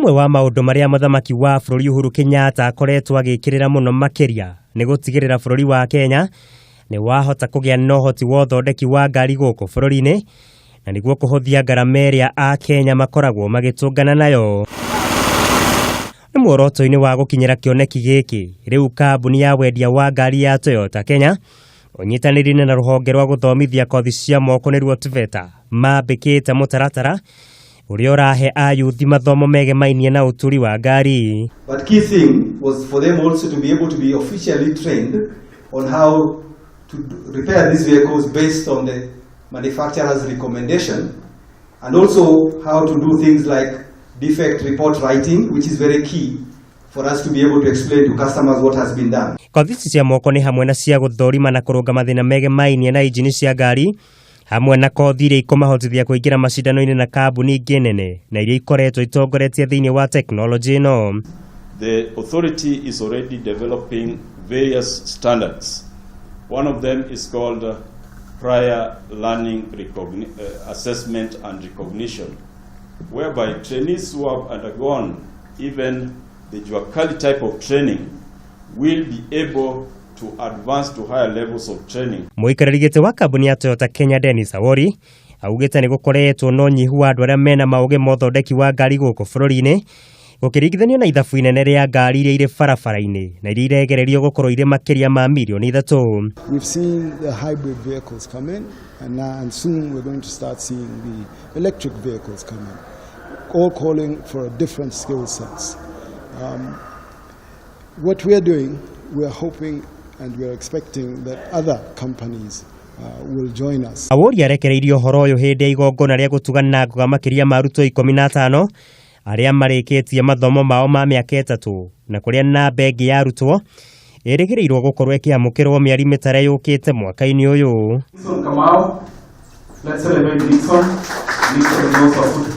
Ũmwe wa maũndũ marĩa mũthamaki wa bũrũri Uhuru Kenyatta akoretwo agĩkĩrĩra mũno makĩria nĩ gũtigĩrĩra bũrũri wa Kenya nĩ wahota kũgĩa na ũhoti wa ũthondeki wa ngari gũkũ bũrũri-inĩ, na nĩguo kũhũthia ngarama ĩrĩa Akenya makoragwo magĩtũngana nayo. Nĩ muoroto-inĩ wa gũkinyĩra kĩoneki gĩkĩ, rĩu kambuni ya wendia wa ngari ya Toyota Kenya ũnyitanĩri-inĩ na rũhonge rwa gũthomithia kothi cia moko nĩruo TVETA mambĩkĩte mũtaratara ũrĩa ũrahe ayuthi mathomo megemainie na ũturi wa ngari. But key thing was for them also to be able to be officially trained on how to repair these vehicles based on the manufacturer's recommendation, and also how to do things like defect report writing, which is very key for us to be able to explain to customers what has been done. Kothi ici cia moko nĩ hamwe na cia gũthũrima na kũrũnga mathĩna megemainie na injini cia ngari, hamwe na kothi iria ikũmahotithia kũingĩra macindano-inĩ na kambuni ingĩ nene na iria ikoretwo itongoretie thĩinĩ wa tekinoronjĩ ĩno. The authority is already developing various standards. One of them is called prior learning assessment and recognition, whereby trainees who have undergone even the Juakali type of training will be able to advance to higher levels of training. Mũikarĩri gĩtĩ wa kambuni ya Toyota Kenya Dennis Awori augĩte nĩ gũkoretwo na ũnyihu wa andũ arĩa mena maũgĩ ma ũthondeki wa ngari gũkũ bũrũri-inĩ, gũkĩringithanio na ithabu inene rĩa ngari iria irĩ barabara-inĩ na iria iregererio gũkorwo irĩ makĩria ma mirioni 3. We've seen the hybrid vehicles come in, and now and soon we're going to start seeing the electric vehicles come in, all calling for different skill sets. What we are doing, we are hoping and we are expecting that other companies will join us. Awori arekereirie ũhoro ũyũ hĩndĩ ya igongona rĩa gũtugana ngoga makĩria ma arutwo 15 arĩa marĩkĩtie mathomo mao ma mĩaka 3, na kũrĩa namba ĩngĩ ya arutwo ĩrĩgĩrĩirwo gũkorwo ĩkĩamũkĩrwo mĩeri mĩtare yũkĩte mwaka-inĩ ũyũ. Dixon Kamau. Let's celebrate Dixon. Dixon is also a footballer.